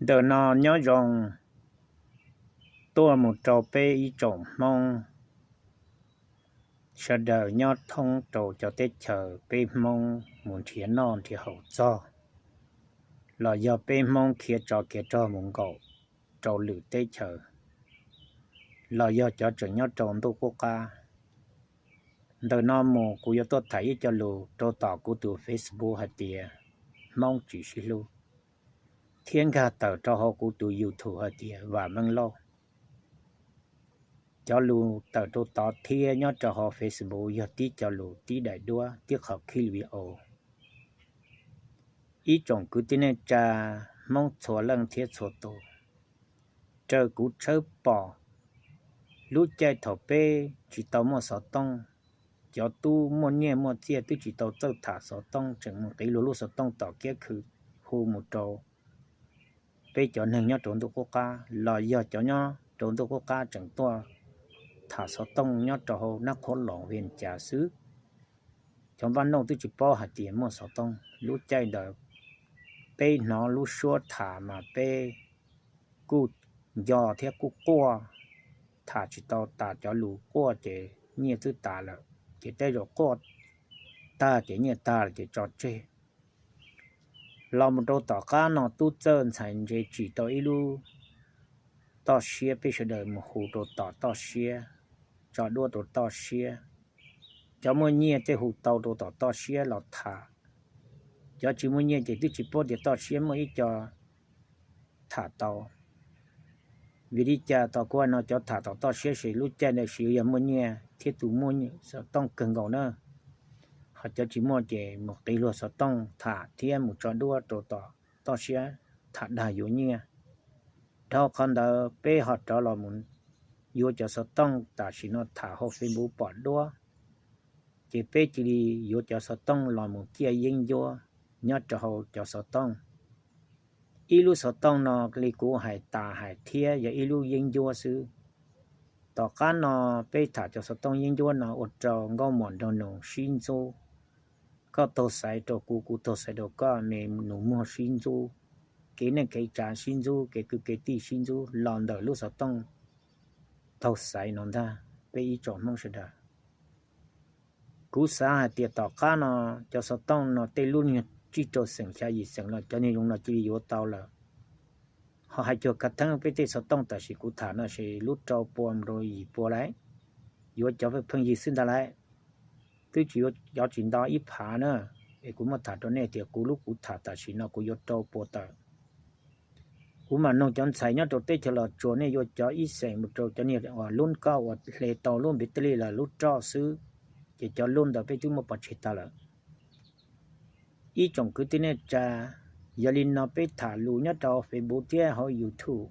Ntawm no nyob zoo tuaj mus rau peb ib tsoom Hmoob sawv daws nyob thoob rau cov teb chaws peb Hmoob mus nrhiav noj nrhiav haus txog, los yog peb Hmoob khiav tsov khiav rog mus nkaum rau lwm teb chaws, los yog cov tseem nyob rau ntuj qub qab. Ntawm no mus kuv yuav tuaj tham ib co lus rau tom kuv tus Facebook hais tias Hmoob tsis sib hlub, thiab nkag tawm rau hauv kuv tus YouTube hais tias Vam Meej Lauj. Cov lus tawm rau tod thiab nyob rau hauv Facebook yog tib co lus tib daim duab tib qho clip video. Ib tsoom kwv tij neej tsa Hmoob txhua leej thiab txhua tus, raws kuv tshawb pom, lub caij thaum peb tsis tau muaj xov tooj, cov tub muaj nyiaj muaj txiaj twb tsis tau txawj tham xov tooj, tseem mus qiv luag lub xov tooj tom kiab khw hu mus rau peb cov neeg nyob rau ntuj qub qab, los yog cov nyob rau ntuj qub qab tseem tuaj tham xov tooj nyob rau hauv Nab Qhuab Loos Vias Cas xwb. Cov npaj nauj twb tsis paub hais tias muaj xov tooj. Lub caij ntawd peb hnov lub suab tham mas peb kuj nco thiab kuj quaj, tham tsis tau tas cov lus quaj ces nyiaj twb tas lawm, ces tej zaum quaj tag ces nyiaj tag lawm ces tso tseg. Los mus rau tom qab no tub txawj ntxhais ntse tsim tau ib lub toj siab, peb sawv daws mus hu rau tom toj siab, tso duab rau toj siab. Cov muaj nyiaj tej hu tau rau tom toj siab los tham, cov tsis muaj nyiaj ces twb tsis paub tias toj siab muaj ib co tham tau. Vim li cas tau kuv hais no, cov tham tom toj siab ces lub caij ntawd ces yog muaj nyiaj thiab tus muaj xov tooj kawg nkaus na. Ho cov tsis muaj ces mus qiv luag xov tooj tham thiab mus tso duab rau tom toj siab tham dag yuav nyiaj. Dhau qhov ntawd peb ho rov los mus yuav cov xov tooj tam sim no tham hauv Facebook pom duab, ces peb cia li yuav cov xov tooj los mus ciaj yeeb ncuab nyob rau hauv cov xov tooj. Ib lub xov tooj no li kuv hais tas hais thiab yog ib lub yeeb ncuab xwb. Tom qab no peb tham cov xov tooj yeeb ncuab no ua rau nkauj muam nraug nus sib ntxub. Koj taug xaiv rau kuv, kuv taug xaiv rau koj, me nus muag sib ntxub, kev neej kev tsav sib ntxub, kev kwv kev tij sib ntxub los ntawm lub xov tooj taug xaiv no ntag peb ib tsoom Hmoob sawv daws. Kuv xav hais tias tom qab no cov xov tooj no tej lub nyuag tsib rau xeem xya yim xeem los cov niag zoo no cia li yuav tau lawm. Ho hais cuag kav theeb peb tej xov tooj tam sim kuv tham no ces lub rau pua mus rau yim pua lawm, yuav cov pheej yig xwb ntag lawm, twb tsis yuav cov tsis nto ib phav na. Es kuv muab tham rau nej tias kuv lub kuv tham tam sim no kuv yuav rau pua tawm. Kuv mam nug cov ntxhais nyob rau teb chaws Los Tsuas, nej yuav cov ib xeem mus rau cov niag uas lub kauj uas hle tau lub npiv tej li los lub roj xwb, ces cov lub ntawd peb twb muab pov tseg tag lawm. Ib tsoom kwv tij neej tsa, yog li no peb tham lus nyob rau Facebook thiab hauv YouTube,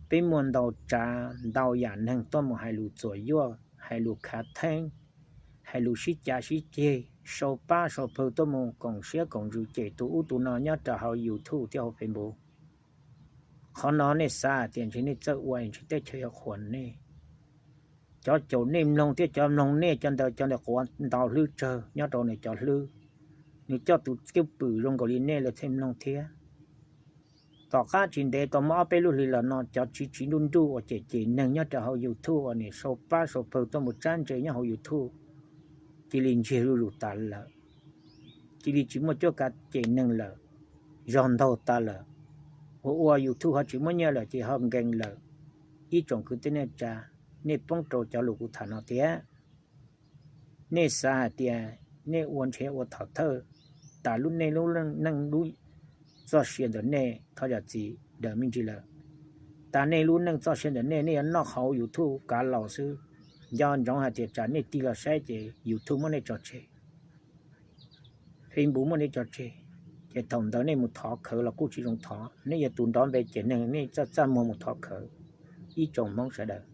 peb muaj ntau tsav ntau yam neeg tuaj mus hais lus txuam yuaj, hais lus khav theeb, hais lus sib cav sib ceg, sau pab sau pawg tuaj mus koom siab koom ntsws cem tus ub tus no nyob rau hauv YouTube thiab hauv Facebook. Qhov no nej xav hais tias ntshe nej txawj ua ntshe teb chaws yuav qhuas nej. Cov caum nej mloog thiab cov mloog nej cov ntawd cov ntawd quav ntaus hlwb tsawg nyob rau nws cov hlwb. Nws coj tus cwj pwm zoo nkaus li nej lawv thiaj mloog thiab. Tom qab tsis ntev tau muaj ob peb lub hlis los no cov tsiv tsiv nruj nruj uas cem cem neeg nyob rau hauv YouTube uas nws sau pab sau pawg tuaj mus tsab ntse nyob hauv YouTube cia li ntsiag zuj zus tas lawm, cia li tsis muaj cuab kav cem neeg lawm, zog ntaug tas lawm. Ua ua YouTube ho tsis muaj nyiaj lawm ces ho nkees lawm. Ib tsoom kwv tij neej tsa, nej poob rau cov lus kuv tham no tiag. Nej xav hais tias nej ua ntshe ua thaum thawj, tas lub nej lub neej lub txoj sia ntawm nej thov zam txim daws me ntsis lawm. Tas nej lub neej txoj sia ntawm nej, nej yuav noj qhov YouTube kav laus xwb. Nco ntsoov hais tias tsam nej tig los saib ces YouTube muab nej tso tseg, Facebook muab nej tso tseg, ces thaum ntawd nej mus thov khawv los kuj tsis zoo thov. Nej yog tus nrov npe ces neeg nej txaj txaj muag mus thov khawv. Ib tsoom Hmoob sawv daws,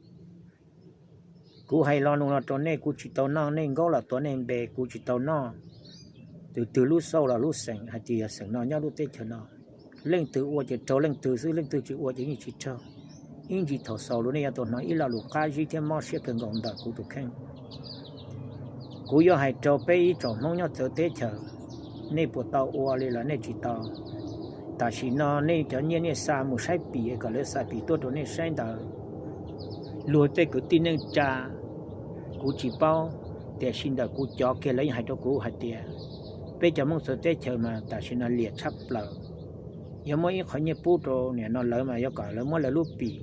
kuv hais lo lus no rau nej, kuv tsis tau noj nej nkaub los tuav nej npe, kuv tsis tau noj tus twg lub xauj los lub xeem hais tias yog xeem no nyob lub teb chaws no. Leej twg ua ces raug leej twg xwb, leej twg tsis ua ces yeej tsis raug. Ib ntsis thaum xaus lus nej yuav tau hnov ib lo lus qab zib thiab mob siab kawg nkaus ntawm kuv tus kheej. Kuv yuav hais rau peb ib tsoom Hmoob nyob txawv teb chaws, nej puas tau ua li los nej tsis tau. Tam sim no nej cov nyiaj nej xa mus saib pim kom lawv xa pim tuaj rau nej saib ntawd, luag tej kwv tij neej tsa kuv tsis paub, tiam sis ntawm kuv cov kiag lawv yeej hais rau kuv hais tias peb cov Hmoob txawv teb chaws mas tam sim no liam tshaj plaws. Yuav muab ib qho nyiaj pub rau nim no lawv mas yuav kom lawv muab lawv lub pim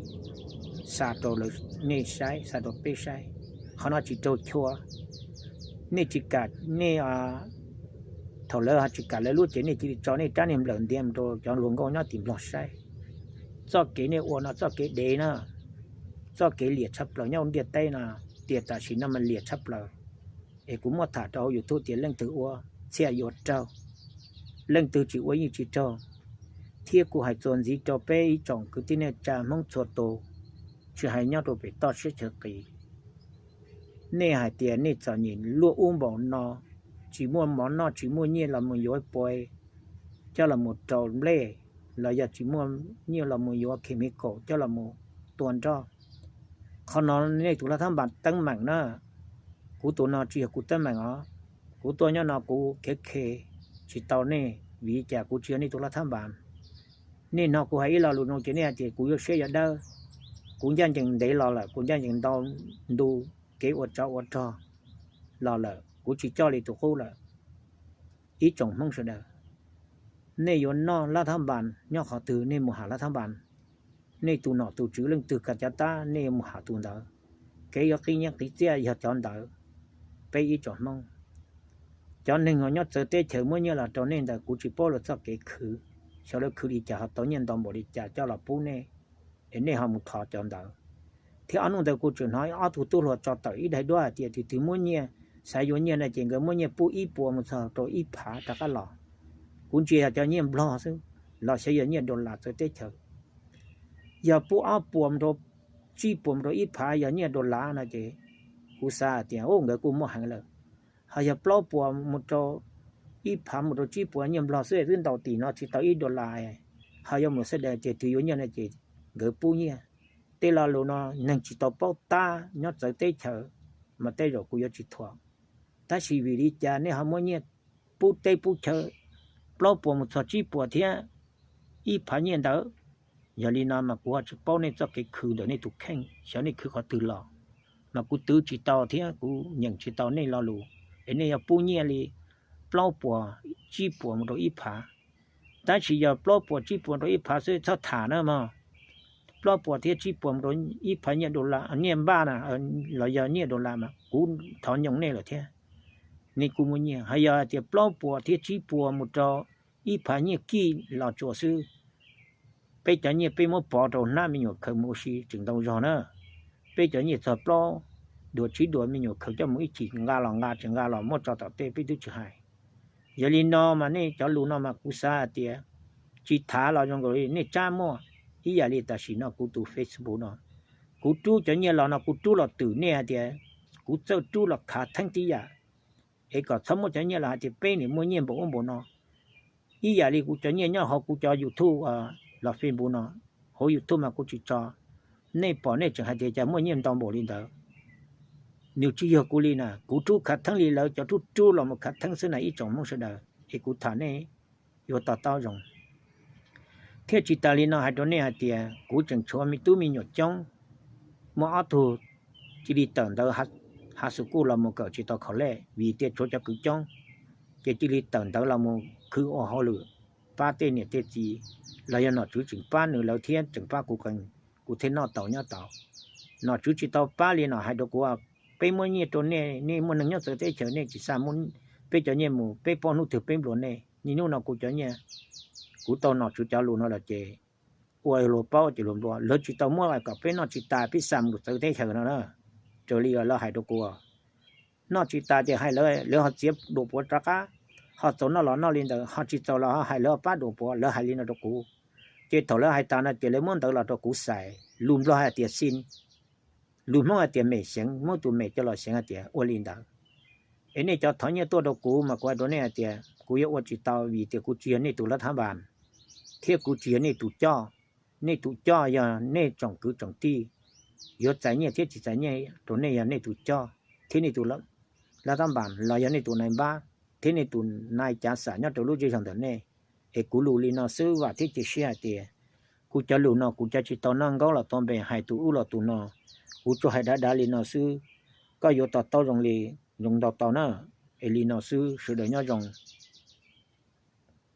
xa rau nej saib, xa rau peb saib. Qhov no tsis raug chua. Nej tsis kam, nej, thaum lawv tsis kam lawv lub ces nej cia li tso nej rab niag nplawm ntiav mus rau cov hluas nkauj nyob tim Nplog saib. Txoj kev nej ua no txoj kev dev na, txoj kev liam tshaj plaws nyob ntiaj teb no, tiam tam sim no mas liam tshaj plaws. Es kuv muab tham rau hauv YouTube tias leej twg ua thiaj yuav raug, leej twg tsis ua yeej tsis raug. Thiab kuv hais txuas ntxiv rau peb ib tsoom kwv tij neej tsa Hmoob txhua tus, tsis hais nyob rau pem toj siab chaw qis, nej hais tias nej txom nyem luaj ub npaum no, tsis muaj mov noj, tsis muaj nyiaj los mus yuav pua coj los mus rau nplej, los yog tsis muaj nyiaj los mus yuav chemical coj los mus tua nroj. Qhov no nej tus laj thab npas teeb meem na. Kuv tus no tsis yog kuv teeb meem os. Kuv tuaj nyob no kuv khiav khe tsis tau nej, vim li cas? Kuv tsis yog nej tus laj thab npas. Nej hnov kuv hais ib lo lus no ces nej hais tias kuv yuav siab yuav dawb. Kuv ncaj ncees ntev los lawm, kuv ncaj ncees ntau ntu kev ua tsov ua rog los lawm, kuv tsis coj li tus qub lawm. Ib tsoom Hmoob sawv daws, nej yuav noj laj thab npas nyob qhov twg nej mus ham laj thab npas. Nej tus nom tus tswv leej twg kav cov tab nej mus ham tus ntawd. Kev yuav qib nyiaj qib txiaj yog cov ntawd. Peb ib tsoom Hmoob, cov neeg uas nyob txawv teb chaws muab nyiaj los rau nej ntawd kuv tsis paub lawv txoj kev khwv, xyov lawv khwv li cas ho tau nyiaj ntau npaum li cas coj los pub nej, es nej ho mus thov cov ntawd. Thiab ob hnub ntawd kuv tseem hnov ob tug tub hluas tso tawm ib daim duab hais tias tus twg muab nyiaj, xav yuav nyiaj no ces nkawd muab nyiaj pub ib puas mus txog rau ib phav rov qab los. Kuv ntsia yog cov nyiaj Nplog xwb, los xyov yog nyiaj dollar txawv teb chaws. Yog pub ob puas mus rau tsib puas mus rau ib phav yog nyiaj dollar no ces kuv xav hais tias u nkawd kuj muaj heev lawm. Ho yog plaub puas mus rau ib phav mus rau tsib puas nyiaj Nplog xwb twb ntaus tim no tsis tau ib dollar. Ho yuav mus xav tias tus yuav nyiaj no ces nkawd pub nyiaj. Tej lo lus no neeg tsis tau paub tab nyob txawv teb chaws mas tej zaum kuv yuav tsis thuam. Tab sis vim li cas nej ho muab nyiaj pub teb pub chaw plaub puas mus txog tsib puas thiab ib phav nyiaj ntawd? Yog li no mas kuv ho tsis paub nej txoj kev khwv ntawm nej tus kheej, xyov nej khwv qhov twg los, mas kuv twv tsis tau thiab kuv nyeem tsis tau nej lo lus, es nej yuav pub nyiaj li plaub puas, tsib puas mus rau ib phav. Tab sis yog plaub puas tsib puas rau ib phav xwb txhob tham na mog. Plaub puas thiab tsib puas mus rau ib phav nyiaj dollar, nyiaj npaj na, los yog nyiaj dollar mas kuv thov nyooj nej lawm thiab. Nej kuj muaj nyiaj, ho yog hais tias plaub puas thiab tsib puas mus rau ib phav nyiaj kij los tsuas xwb, peb cov nyiaj peb muab pov rau hnab me nyuam khaws mus ua si tseem ntau zog na. Peb cov nyiaj txog plaub duas tsib duas me nyuam khaws coj mus ib chim nqa los nqa tsis nqa los muab tso tom tej peb twb tsis hais. Yog li no mas nej cov lus no mas kuv xav hais tias tsis tham los zoo nkaus li nej tsab muaj. Ib yam li tam sim no kuv tus Facebook no, kuv rub cov nyiaj los no kuv rub los twm nej hais tias kuv txawj rub los khav theeb tib yam, es kom txhob muab cov nyiaj los hais tias peb nim muaj nyiaj npaum ub npaum no. Ib yam li kuv cov nyiaj nyob hauv kuv cov YouTube los Facebook no, hauv YouTube mas kuv tsis tso. Nej pom nej tseem hais tias cas muaj nyiaj ntau npaum li ntawd. Nws tsis yog kuv li na, kuv rub khav theeb li lawv cov rub rub los mus khav theeb xwb na ib tsoom Hmoob sawv daws, es kuv tham nej yuav to taub zoo. Thiab tsis tas li no hais rau nej hais tias kuv tseem tshuav me tub me nyuam coob, muaj ob tug cia li tawm ntawv hav xus kuj los mus kawm tsis tau khaus lej vim tias tshuav cov kwv coob, ces cia li tawm ntawv los mus khwv ua hauj lwm pab tej niam tej txiv, los yog nom tswv tseem pab nws lawv thiab tseem pab kuv qee, kuv thiaj noj tau nyob tau. Nom tswv tsis tau pab li no hais rau kuv, peb muab nyiaj rau nej, nej muaj neeg nyob txawv teb chaws nej tsis xa peb cov nyiaj mus, peb paub hnub twg peb nplua nej. Niaj hnub no kuv cov nyiaj, kuv tau nom tswv cov lus no los ces ua luag paub ces luag nplua, lawv tsis tau muab kom peb noj tsis tas peb xa mus txawv teb chaws no na. Raws li lawv hais rau kuv, noj tsis tas ces hais lawv, lawv ho txiav duas puav rov qab, ho txaus noj los noj li ntawd, ho tsis txaus los ho hais lawv pab duas puav, lawv hais li no rau kuv. Ces thaum lawv hais tas no ces lawv muab ntawv los rau kuv xais, lus Nplog hais tias xin, lus Hmoob hais tias mem xeev, muab tus mem coj los xeev hais tias ua li ntawd. Es nej cov thov nyiaj tuaj rau kuv mas kuv hais rau nej hais tias kuv yuav ua tsis tau vim tias kuv tsis yog nej tus lab thab npas, thiab kuv tsis yog nej tus coj. Nej tus coj yog nej tsoom kwv tsoom tij, yuav txais nyiaj thiab tsis txais nyiaj rau nej yog nej tus coj thiab nej tus lab thab npas los yog nej tus nai npab thiab nej tus nai cav xam nyob rau lub zej zog ntawm nej. Es kuv lus li no xwb vam thiab cia siab hais tias kuv cov lus no kuv cov tsis tau noj nkaub los tau npe hais tus ub los tus no, kuv tsuas hais dav dav li no xwb. Koj yuav to taub zoo li zoo ntau tau na. Es li no xwb, sawv daws nyob zoo.